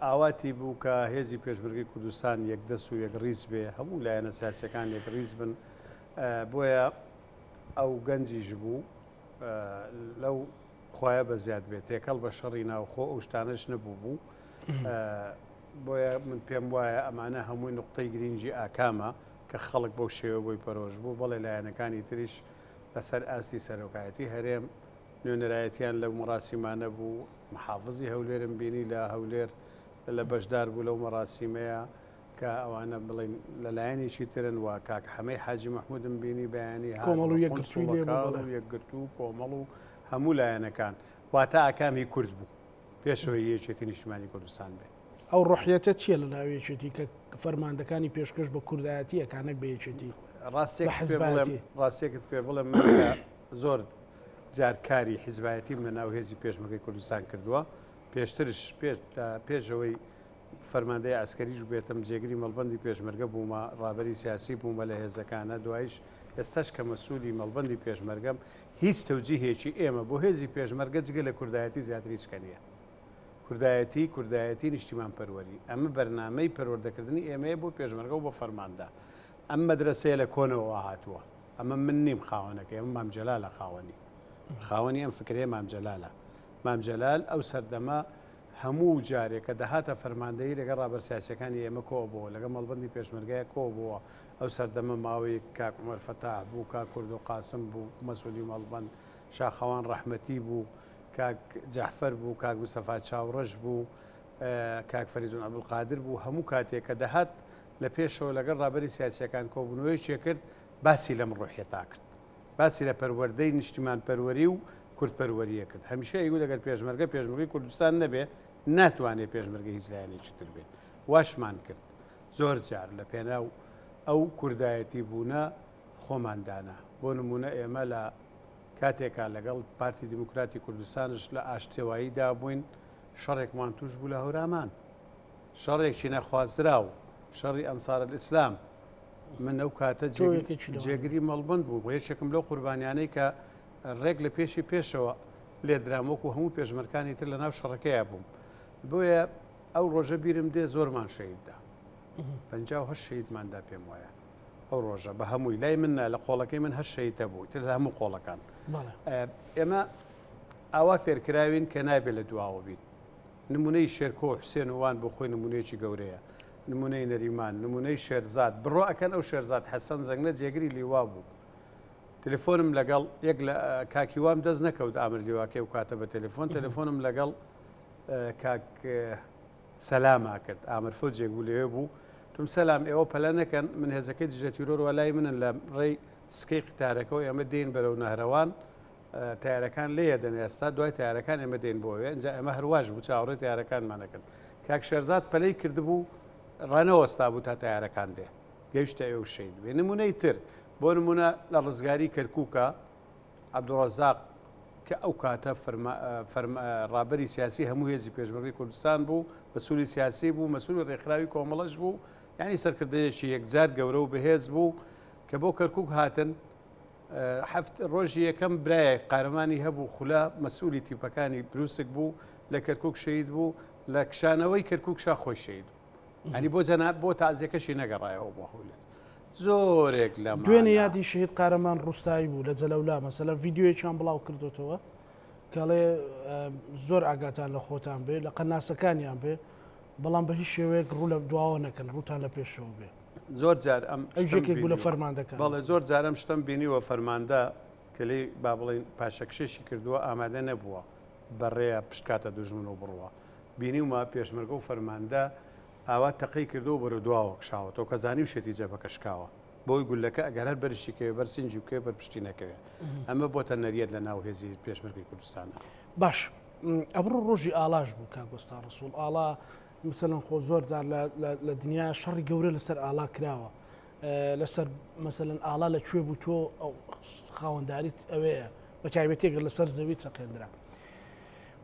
ئاواتی بوو کە هێزی پێشمەرگەی کوردستان یەکدەست و یەکڕیز بێ، هەموو لایەنە سیاسییەکان یەکڕیز بن، بۆیە ئەو گەنجیش بوو لەو خوایە بەزیاد بێت تێکەڵ بە شەڕی ناوخۆ ئەو شتانەش نەبوو بوو بۆیە من پێم وایە ئەمانە هەمووی نقطەی گرنگی ئاکامە کە خەڵک بەو شێوە بۆی پەرۆش بوو بەڵێ لایەنەکانی تریش لەسەر ئاستی سەرۆکایەتی هەرێم نوێنەرایەتیان لەو مەراسیمانە بوو محافزی هەولێرم بینی لە هەولێر لە بەشدار بوو لەو مەراسیمەیە کە ئەوانە بڵین لە لایەنێکی ترن و کاک حەمەی حاجی مەحمودم بینی بەیانی هات کۆمەڵ و و یەکگرتووی لێ بوو، قونسوڵەکان بەڵێ. و یەکگرتوو و کۆمەڵ و هەموو لایەنەکان واتە ئاکام هی کورد بوو پێشەوەی هی یەکێتی نیشتیمانی کوردستان بێ. ئەو ڕۆحیەتە چییە لە ناو یەکێتی کە فەرماندەکانی پێشکەش بە کوردایەتی ئەکا نەک بە یەکێتی بە ڕاستیەکت پێ بڵێم حزبایەتی؟ ڕاستیەکت پێ بڵێم من کە زۆر جار کاری حیزبایەتیم لە ناو هێزی پێشمەرگەی کوردستان کردووە، پێشترش پێش ئەوەی فەرماندەی عەسکەریش بێتم، جێگری مەڵبەندی پێشمەرگە بوومە، ڕابەری سیاسی بوومە لە هێزەکانە، دوایش ئێستاش کە مەسوولی مەڵبەندی پێشمەرگەم، هیچ تەوجیهێکی ئێمە بۆ هێزی پێشمەرگە جگە لە کوردایەتی زیاتر هیچ کە نییە. کوردایەتی، کوردایەتی، نیشتیمانپەروەری. ئەمە بەرنامەی پەروەردەکردنی ئێمەیە بۆ پێشمەرگە و بۆ فەرماندە. ئەم مەدرەسەیە لە کۆنەوە هاتووە. ئەمە من نیم خاوەنەکەی، ئەمە مام جەلالە خاوەنی. خاوەنی ئەم فکرەیە مام جەلالە. مام جەلال ئەو سەردەمە هەموو جارێک کە دەهاتە فەرماندەیی لەگەڵ ڕابەر سیاسیەکانی ئێمە کۆبۆوە، لەگەڵ مەڵبەندی پێشمەرگەیە کۆبۆوە، ئەو سەردەمە ماوەیەک کاک عومەر فەتاح بوو، کاک کوردۆ قاسم بوو، مەسئولی مەڵبەند، شاخەوان ڕەحمەتی بوو، کاک جەعفەر بوو، کاک مستەفا چاوڕەش بوو، کاک فەریدون عەبدولقادر بوو، هەموو کاتێک کە دەهات لە پێشەوە لەگەڵ ڕابەری سیاسیەکان کۆبوونەوەیەکی کرد، باسی لەم ڕوحیەتا کرد. باسی لە پەروەردەی نیشتیمانپەروەری و کوردپەروەرییە کرد. هەمیشە ئەیگوت ئەگەر پێشمەرگە پێشمەرگەی کوردستان نەبێ، ناتوانێ پێشمەرگەی هیچ لایەنێکی تر بێ. واشمان کرد. زۆر جار لە پێناو ئەو کوردایەتی بوونە خۆمان دانا. بۆ نموونە ئێمە لە کاتێکا لەگەڵ پارتی دیموکراتی کوردستانش لە ئاشتەواییدا بووین، شەڕێکمان تووش بوو لە هەورامان. شەڕێکی نەخوازراو، شەڕی ئەنسارئەلئیسلام. من ئەو کاتە جێگری مەڵبند بوو و یەکێکم لەو قوربانیانەی کە ڕێک لە پێشی پێشەوە لێدرام وەکو هەموو پێشمەرکانی تر لە ناو شەڕەکەیا بووم بۆیە ئەو ڕۆژە بیرم دێ زۆرمان شەهید دا 58 شەهیدمان دا پێم وایە ئەو ڕۆژە بە هەمووی لای من لە قۆڵەکەی من هەر شەهیدە بوو تر لە هەموو قۆڵەکان ئێمە ئاوا فێرکراوین کە نابێت لە دواوە بین نمونەی شێرکۆ حوسێن و وان بۆ خۆی نمونەیەکی گەورەیە نمونەی نەریمان نمونەی شێرزاد بڕۆ ئەکەن ئەو شێرزاد حەسەن زەنگنە جێگری لیوا بوو تەلەفۆنم لەگەڵ یەک لە کاک هیوام دەست نەکەوت ئامر لیواکەی و کاتە بە تەلەفۆن تەلەفۆنم لەگەڵ کاک سەلاما کرد ئامر فەوجێک بوو لەوێ بوو تم سەلام ئێوە پەلە نەکەن من هێزەکەی دژە تیرۆر وە لای منن لە ڕێی سکەی قیتارەکەەوە ئێمە دێن بەرەو نەهرەوان تارەکان لێ دەن ئێستا دوای تارەکان ئێمە دێن بۆ ئەوێ ئینجا ئێمە هەرواش بوو چاوەڕێ تارەکانمان نەکرد کاک شێرزاد پەلەی کردبوو ڕانەوەستا بوو تا تارەکان دێ گەیشتە ئێوە شەهید بێ. نموونەی تر، بۆ نموونە لە ڕزگاری کەرکووکا عەبدولڕەزاق کە ئەو کاتە ڕابەری سیاسی هەموو هێزی پێشمەرگەی کوردستان بوو، مەسوولی سیاسی بوو، مەسوولی ڕێکخراوی کۆمەڵەش بوو، یانی سەرکردەیەکی یەکجار گەورە و بەهێز بوو کە بۆ کەرکووک هاتن هەفت ڕۆژی یەکەم برایەک قارەمانی هەبوو خولە مەسوولی تیپەکانی بروسک بوو لە کەرکووک شەهید بوو، لە کشانەوەی کەرکووک شا خۆی شەهید بوو. ئەنی بۆ جەناب بۆ تازیەکەشی نەگەڕایەوە بۆ هەولێر زۆرێک لە دوێنێ یادی شەهید قارەمان ڕوستایی بوو لە جەلەولا مەسەلە ڤیددیوەکیان بڵاو کردوتەوە کەڵێ زۆر ئاگاتان لە خۆتان بێ لە قەناسەکانیان بێ بەڵام بە هیچ شێوەیەک ڕوو لە دواوە نەکەن ڕووتان لە پێشەوە بێ زۆر جار ئەم ئەوێک بوو لە فەرماندەکان بەڵێ زۆر جارم شتم بینیوە فەرماندە کە لێی با بڵین پاشەکشێشی کردووە ئامادە نەبووە بەڕێە پشتکاتە دوژمن و بڕوە بینیومە پێشمەرگە و فەرماندە ئاوا تەقەی کردووە و بەرەو دواوە کشاوەتەوە کە زانیوشێتی جەبەکە شکاوە بەوەی گوللەکە ئەگەر هەر بەرشی کەوێ بەر سینگی بکەوێ بەر پشتی نەکەوێ ئەمە بۆتە نەریت لە ناو هێزی پێشمەرگەی کوردستاندا. باش ئەمڕۆ ڕۆژی ئاڵاش بوو کاک وەستا ڕەسوڵ ئاڵا مثلەن خۆ زۆر جار لە دنیا شەڕی گەورە لەسەر ئاڵا کراوە لەسەر مەسەلەن ئاڵا لە کوێ بوو تۆ خاوەنداریت ئەوەیە بە تایبەتێک لەسەر زەوی چەقێندرا.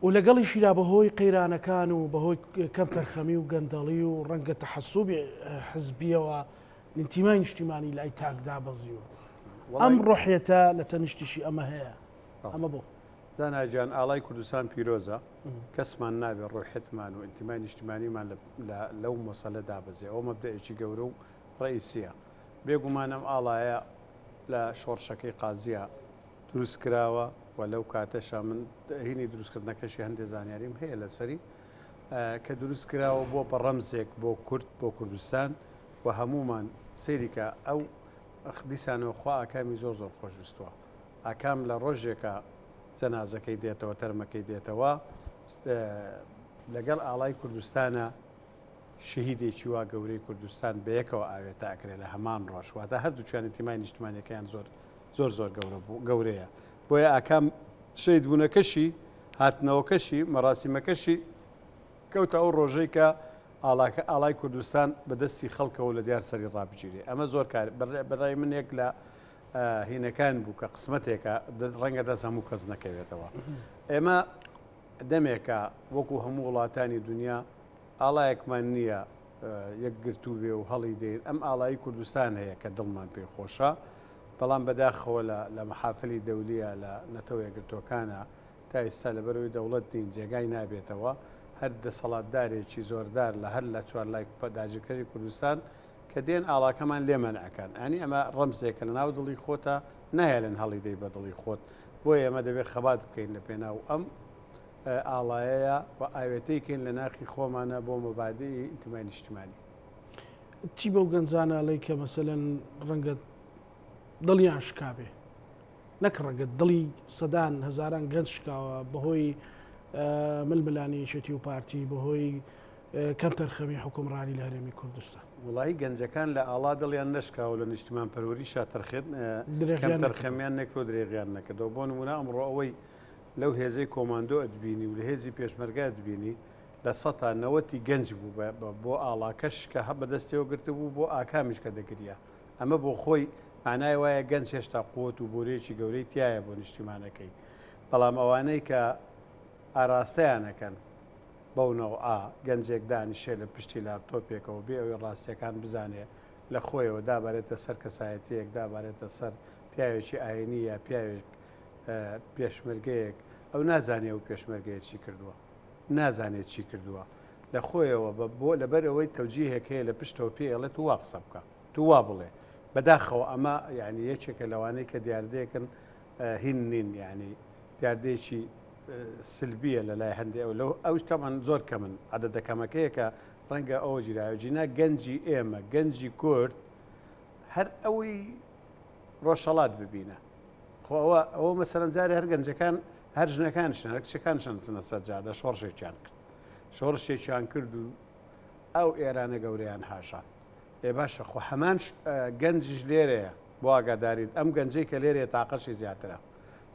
و لەگەڵیشیدا بەهۆی قەیرانەکان و بەهۆی کەمتەرخەمی و گەندەڵی و ڕەنگە تەحەسوبی حزبیەوە ئینتیمای نیشتیمانی لای تاک دابەزیوە. ئەم ڕۆحیەتە لە تەنیشتیشی ئەمە هەیە. ئەمە بۆ؟ زانا گیان ئاڵای کوردستان پیرۆزە، کەسمان نابێ ڕۆحیەتمان و ئینتیمای نیشتیمانیمان لەو مەسەلە دابەزێ، ئەوە مەبدەئێکی گەورە و ڕەئیسیە. بێگومان ئەم ئاڵایە لە شۆڕشەکەی قازیە دروست کراوە و لەو کاتەشا من هینی دروستکردنەکەشی هەندێ زانیاریم هەیە لەسەری کە دروست کراوە بۆ بە ڕەمزێک بۆ کورد بۆ کوردستان و هەمومان سەیریکە ئەو دیسانەوە خوا ئاکامی زۆر زۆر خۆشویستووە ئاکام لە ڕۆژێکە جەنازەکەی دێتەوە تەرمەکەی دێتەوە لەگەڵ ئاڵای کوردستانە شەهیدێکی وا گەورەی کوردستان بەیەکەوە ئاوێتە ئەکرێ لە هەمان ڕۆژ واتە هەردووکیان ئینتیمای نیشتمانیەکەیان زۆر زۆر زۆر گەورە بوو گەورەیە بۆیە ئاکام شەهید بوونەکەشی هاتنەوەکەشی مەراسیمەکەشی کەوتە ئەو ڕۆژەی کە ئاڵاکە ئاڵای کوردستان بە دەستی خەڵکەوە لە دیار سەری ڕابگیرێ ئەمە زۆر کار بەڕای من یەک لە هینەکان بوو کە قسمەتێکە ڕەنگە دەست هەموو کەس نەکەوێتەوە ئێمە دەمێکە وەکو هەموو وڵاتانی دنیا. ئاڵایەکمان نییە یەکگرتوو بێ و هەڵی دێین، ئەم ئاڵای کوردستان هەیە کە دڵمان پێی خۆشە، بەڵام بەداخەوە لە لە مەحافلی دەولیە لە نەتەوە یەکگرتووەکانە تا ئیستا لەبەرئەوەی دەوڵەت نین جێگای نابێتەوە، هەر دەسەڵاتدارێکی زۆردار لە هەر لە چوارلای داگیرکەری کوردستان کە دێن ئاڵاکەمان لێ مەنع ئەکەن یانی ئەمە ڕەمزێکە لە ناو دڵی خۆتە نایەلن هەڵی دەی بە دڵی خۆت بۆیە ئێمە دەبێت خەبات بکەین لە پێناو ئەم ئاڵایەیە و ئاوێتەی کەین لە ناخی خۆمانە بۆ مەبادئی ئینتمای نیشتیمانی. چی بەو گەنجانە ئەڵێی کە مەسەلەن ڕەنگە دڵیان شکابێ نەک ڕەنگە دڵی سەدان هەزاران گەنج شکاوە بەهۆی ململانی یەکێتی و پارتی بەهۆی کەمتەرخەمی حکومڕانی لە هەرێمی کوردستان. وەڵایی گەنجەکان لە ئاڵا دڵیان نەشکاوە لە نیشتیمان پەروەریشا تەرخێن کەمتەرخەمیان نەکرد و درێغیان نەکردەوە بۆ نمونە ئەمڕۆ ئەوەی لەو هێزەی کۆماندۆ ئەتبینی و لە هێزی پێشمەرگە ئەتبینی لە سەتا نەوەتی گەنج بوو بۆ ئاڵاکەش کە هە بەدەستیەوە گرتبوو بۆ ئاکامیش کە دەگریا ئەمە بۆ خۆی معنای وایە گەنج هێشتا قوت و بۆرەیەکی گەورەی تایە بۆ نیشتیمانەکەی بەڵام ئەوانەی کە ئاراستەیان ئەکەن بەو نەوعە گەنجێک دانیشێ لە پشتی لاپتۆپێکەوە بێ ئەوەی ڕاستیەکان بزانێ لە خۆیەوە دابارێتە سەر کەسایەتیەک دابارێتە سەر پیاوێکی ئاینی یا پیاوێک پێشمەرگەیەک ئەو نازانێ ئەو پێشمەرگەیە چی کردووە نازانێت چی کردووە لە خۆیەوە بە بۆ لەبەر ئەوەی تەوجیهێک هەیە لە پشتەوە پێ ئەڵێ تو وا قسە بکە تو وا بڵێ بەداخەوە ئەمە یعنی یەکێکە لەوانەی کە دیاردەیەکن هین نین یعنی دیاردەیەکی سلبیە لە لای هەندێ ئەو لەو ئەوش تەمان زۆر کەمن عەدەدە کەمەکەیە کە ڕەنگە ئەوە گیراوە جینا گەنجی ئێمە گەنجی کورد هەر ئەوەی ڕۆژهەڵات ببینە خۆ ئەوە ئەوە مەسەرەن جارێ هەر گەنجەکان هەر ژنەکانشن هەر کچەکانشن چنە سەر جادە شۆڕشێکیان کرد شۆڕشێکیان کرد و ئەو ئێرانە گەورەیان هاژان ئێ باشە خۆ هەمان گەنجیش لێرەیە بۆ ئاگاداریت ئەم گەنجەی کە لێرەیە تاقەشی زیاترە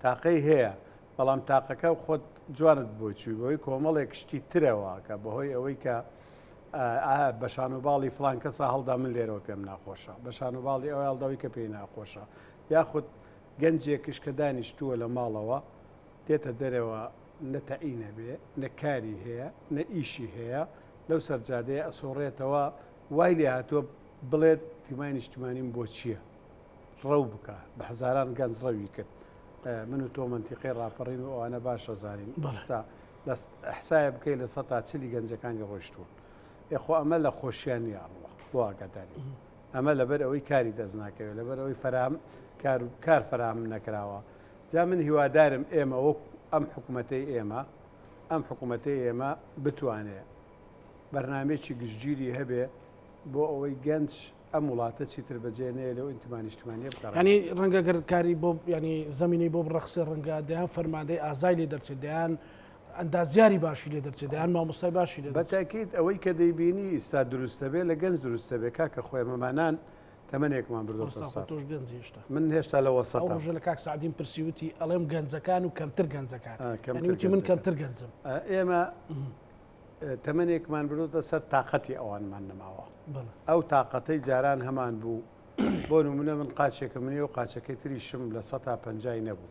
تاقەی هەیە بەڵام تاقەکە خۆت جوانت بۆی چووی بەوەی کۆمەڵێک شتی ترەوە کە بەهۆی ئەوەی کە بە شان و باڵی فلان کەسە هەڵدا من لێرەوە پێم ناخۆشە بە شان و باڵی ئەو هەڵداوی کە پێی ناخۆشە یاخود گەنجێکش کە دانیشتووە لە ماڵەوە دێتە دەرەوە نە تەعینە بێ نە کاری هەیە نە ئیشی هەیە لەو سەرجادەیە ئەسۆڕێتەوە وای لێ هاتووە بڵێت تیمای نیشتمانیم بۆ چییە؟ ڕەو بکە بە هەزاران گەنج ڕەوی کرد من و تۆ مەنتیقەی ڕاپەڕین و ئەوانە باش ئەزانین ئێستا لە ئەحسایە بکەی لە سەتا چلی گەنجەکانی ڕۆیشتوون ئێ خۆ ئەمە لە خۆشیان نییە ئەڕوا بۆ ئاگاداری ئەمە لەبەر ئەوەی کاری دەست ناکەوێت لەبەر ئەوەی فەراهەم کار کار فەراهەم نەکراوە جا من هیوادارم ئێمە وەک ئەم حکوومەتەی ئێمە ئەم حکوومەتەی ئێمە بتوانێ بەرنامەیەکی گشتگیری هەبێ بۆ ئەوەی گەنج ئەم وڵاتە چیتر بەجێ نەیەلێ و ئینتیما نیشتمانییە بگەڕێنێتەوە. یانی ڕەنگە گەر کاری بۆ یانی زەمینەی بۆ بڕەخسێ ڕەنگە دەیان فەرماندەی ئازای لێ دەرچێت دەیان ئەندازیاری باشی لێ دەرچێت دەیان مامۆستای باشی لێ دەرچێت. بەتاکید ئەوەی کە دەیبینی ئیستا دروستە بێ لە گەنج دروستە بێ کاکە خۆ ئێمەمانان تەمەنێکمان بردۆتە مامۆستا خۆ سەر. تۆش گەنجی هێشتا. من هێشتا لە ئەو وەسەتام. ڕۆژە لە کاک سەعدیم پرسی وتی ئەڵێم گەنجەکان و کەمتر گەنجەکان. یانی کەمتر وتی من گەنجەکان. کەمتر گەنجم. ئێمە تەمەنێکمان بردۆتە سەر تاقەتی ئەوانمان نەماوە ئەو تاقەتەی جاران هەمان بوو بۆ نمونە من قاچێکم نیە و قاچەکەی تریشم لە سەتا پەنجای نەبوو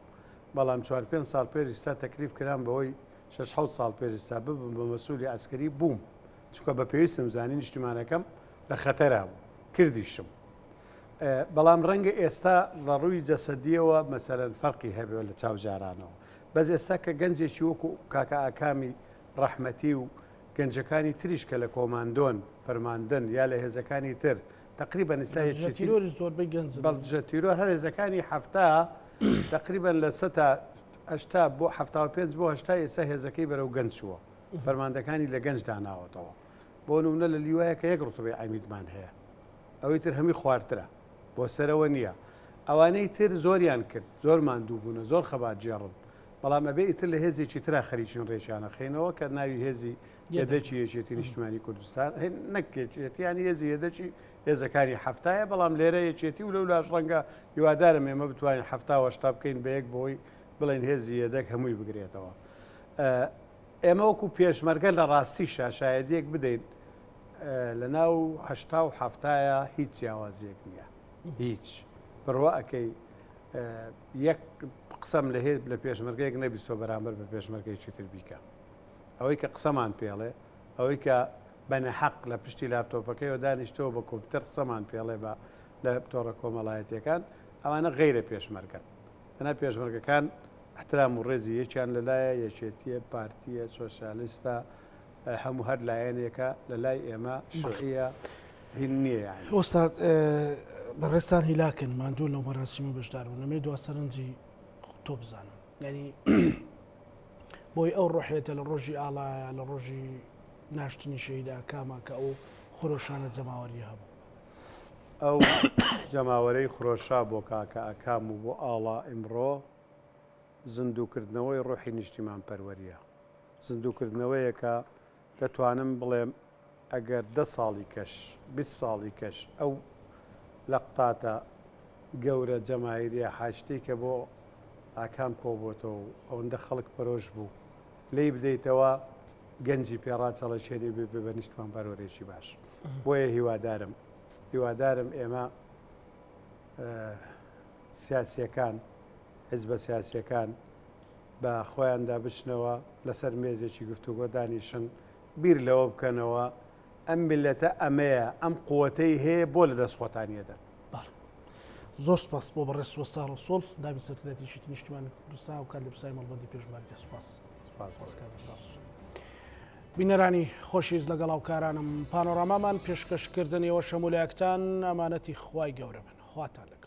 بەڵام چوار پێنج ساڵ پێش ئیستا تەکلیف کرام بەوەی شەش حەوت ساڵ پێش ئیستا ببم بە مەسولی عەسکەری بووم چونکە بە پێویستم زانی نیشتیمانەکەم لە خەتەرا بوو کردیشم بەڵام ڕەنگە ئێستا لە ڕووی جەسەدیەوە مەسەلەن فەرقی هەبێ لە چاو جارانەوە بەس ئێستا کە گەنجێکی وەکو کاکە ئاکامی ڕەحمەتی و گەنجەکانی تریش کە لە کۆماندۆن، فەرماندەن یا لە هێزەکانی تر، تەقریبەن ئیستا دژە یەکێتی تیرۆریش زۆربەی گەنجن. بەڵ دژە تیرۆر هەر هێزەکانی 70 تەقریبەن لە سەتا 80 بۆ 75 بۆ 80 ئێستا هێزەکەی بەرەو گەنج چووە فەرماندەکانی لە گەنج داناوەتەوە بۆ نمونە لە لیوایەکە یەک ڕوتبەی عەمیدمان هەیە ئەوەی تر هەمووی خوارترە بۆ سەرەوە نییە ئەوانەی تر زۆریان کرد زۆر ماندوو بوونە زۆر خەباتگێڕن بەڵام ئەبێ ئیتر لە هێزێکی ترا خەریکین ڕێکیانە خەینەوە کە ناوی هێزی یەدەکی یەکێتی نیشتمانی کوردستان نەک یەکێتی یانی هێزی یەدەکی هێزەکانی حەفتایە بەڵام لێرە یەکێتی و لەولاش ڕەنگە هیوادارم ئێمە بتوانین حەفتا و هەشتا بکەین بە یەک بۆی بڵێن هێزی یەدەک هەمووی بگرێتەوە ئێمە وەکو پێشمەرگە لە ڕاستی شاشایەدیەک بدەین لە ناو هەشتا و حەفتایە هیچ جیاوازیەک نییە هیچ بڕوا ئەەکەی یەک قسەم لە هێز لە پێشمەرگەیەک نەبیستوە بەرامبەر بە پێشمەرگەیەکی تر بیکە ئەوەی کە قسەمان پێڵێ ئەوەی کە بە نەحەق لە پشتی لاپتۆپەکەیەوە دانیشتووە بە کۆمپیوتەر قسەمان پێڵێ بە لە تۆڕە کۆمەڵایەتیەکان ئەوانە غەیرە پێشمەرگەن دەنا پێشمەرگەکان احترام و ڕێزی یەکیان لەلایە یەکێتیە پارتیە سۆسیالیستە هەموو هەر لایەنێکە لە لای ئێمە شوعیە هین نییە یعنی. ئوستاد بەڕێزتان هیلاکن ماندوون لەو مەراسیمە بەشدار بوون ئەمەوێ دوا سەرنجی تۆ بزانم یعنی بۆی ئەو ڕۆحێتە لە ڕۆژی ئاڵایە لە ڕۆژی ناشتنی شەهید ئاکامە کە ئەو خرۆشانە جەماوەریە هەبوو. ئەو جەماوەرەی خرۆشا بۆ کاکە ئاکام و بۆ ئاڵا ئیمڕۆ زیندووکردنەوەی ڕۆحی نیشتیمانپەروەرییە. زیندووکردنەوەیەکە دەتوانم بڵێم ئەگەر دە ساڵی کەش، 20 ساڵی کەش ئەو لەقتاتە گەورە جەماهیریە حاشتەی کە بۆ ئاکام کۆبۆتەوە و ئەوەندە خەڵک پەرۆش بوو لێی بدەیتەوە گەنجی پێ ڕاچەڵەکێنی ببێ بە نیشتمانپەروەرێکی باش. بۆیە هیوادارم هیوادارم ئێمە سیاسیەکان حزبە سیاسیەکان بە خۆیاندا بچنەوە لەسەر مێزێکی گفتوگۆ دانیشن بیر لەوە بکەنەوە ئەم میللەتە ئەمەیە ئەم قوتەی هەیە بۆ لە دەست خۆتان یەدەن. بەڵێ زۆر سپاس بۆ بەڕێز وەستا ڕەسوڵ دامی سەرکردایەتی یەکێتی نیشتیمانی کوردستان و کات لە پسای مەڵبەندی پێشمەرگە سپاس. سپاس سپاس کاک وەستا ڕەسوڵ. بینەرانی خۆشەویست لەگەڵ هاوکارانم پانۆرامامان پێشکەشکردن ئێوەش هەموو لایەکتان ئەمانەتی خوای گەورە بن خواتان لەگەڵ.